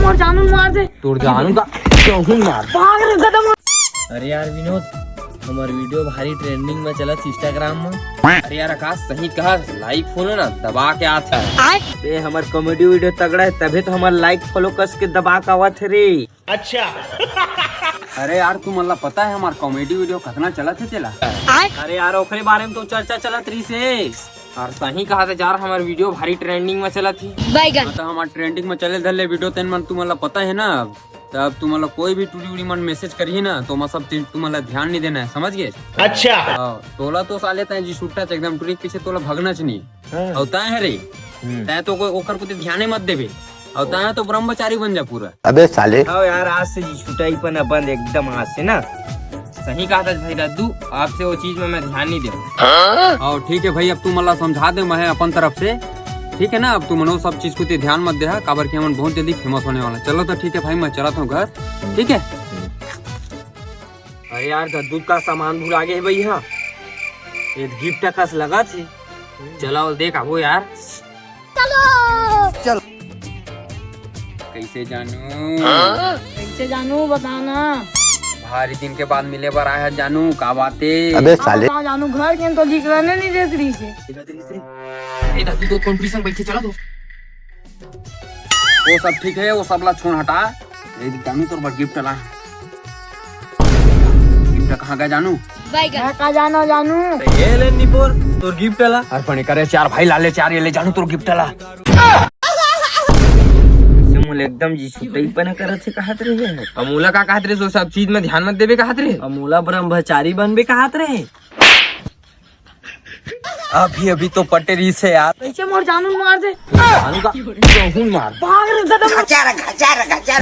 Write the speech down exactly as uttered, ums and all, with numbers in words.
मोर जानू मार दे। तोर जानू का कहूँ मार। भाग रे गदम। अरे यार विनोद, हमर वीडियो भारी ट्रेंडिंग में चलत इंस्टाग्राम में। अरे यार आकाश, सही कहा, लाइक फॉलो ना दबा के आत हे। आय। ए, हमर कॉमेडी वीडियो तगड़ा हे, तभे तो हमर लाइक फॉलो कस के दबा के आवत हे रे। अच्छा। अरे यार, तुमन ला पता हे हमर कॉमेडी वीडियो कतना चलत हे तेला? आय। अरे यार, ओकरे बारे में तो चर्चा चलत रहिस हे। अउ सही कहा थे यार, हमर वीडियो भारी ट्रेंडिंग में चलत हे। बैगन। हाँ, तो हमर ट्रेंडिंग में चले धर ले वीडियो, तेन मन तुमन ला पता हे ना। तब तुमन ला कोई भी टूरी उड़ी मन मैसेज करही ना, तो ओमा सब चीज तुमन ला ध्यान नहीं देना हे, समझ गे? अच्छा। हाँ, तोला तो साले तैं जी छुट्टा च एकदम टूरी के पीछे तोला भगना च नहीं। हाँ। अउ तैं हरे, हम्म। तैं तो कोई ओकर कोती ध्याने मत देबे। अउ तैं तो ब्रह्मचारी बन जा पूरा। अबे साले। हाँ यार, आज से जी छुट्टा ही पन बंद एकदम आज से ना। सही कहा था भाई दद्दू, आपसे वो चीज में मैं ध्यान नहीं देहूँ। हाँ ठीक है भाई, अब तुमन ला समझा दे मैं अपन तरफ से, ठीक है ना? अब तुमन वो सब चीज कोती ध्यान मत देहा, काबर कि हमन बहुत जल्दी फेमस होने वाला। चलो तो ठीक है भाई, मैं चलत हूँ घर, ठीक है? अरे यार, दद्दू का सामान भुला गे हे भैया, ये गिफ्ट कस लगत हे। चलो देख आबो यार। चलो। कैसे जानू? कैसे जानू, बताना। भारी दिन के बाद मिले बर आए हे जानू, का बात हे? अबे साले। का जानू, घर के तो दिख रहने नहीं देत रहिस हे। ए दादी, तो कौन ट्यूशन बैठे, चला तो। वो सब ठीक है, वो सब ला छोड़, हटा। ए जानू, तोर बर गिफ्ट ला। गिफ्ट कहाँ गया जानू? बैगन। मैं का जाना जानू? ये ले निपोर, तोर गिफ्ट ला। अरे पने करे चार भाई ला ले चार, ये ले जानू तोर गिफ्ट ला। से मोला एकदम जी छुट्टई पना करत हे कहत रहे। अमूला का कहत रहे, सो सब चीज में ध्यान मत देबे कहत रहे। अमूला ब्रह्मचारी बनबे कहत रहे। अभी अभी तो पटे रहिस हे यार। कैसे मोर जानू मार दे? जानू का कहूँ मार। भाग रे गदम। घचा रे, घचा रे, घचा रे।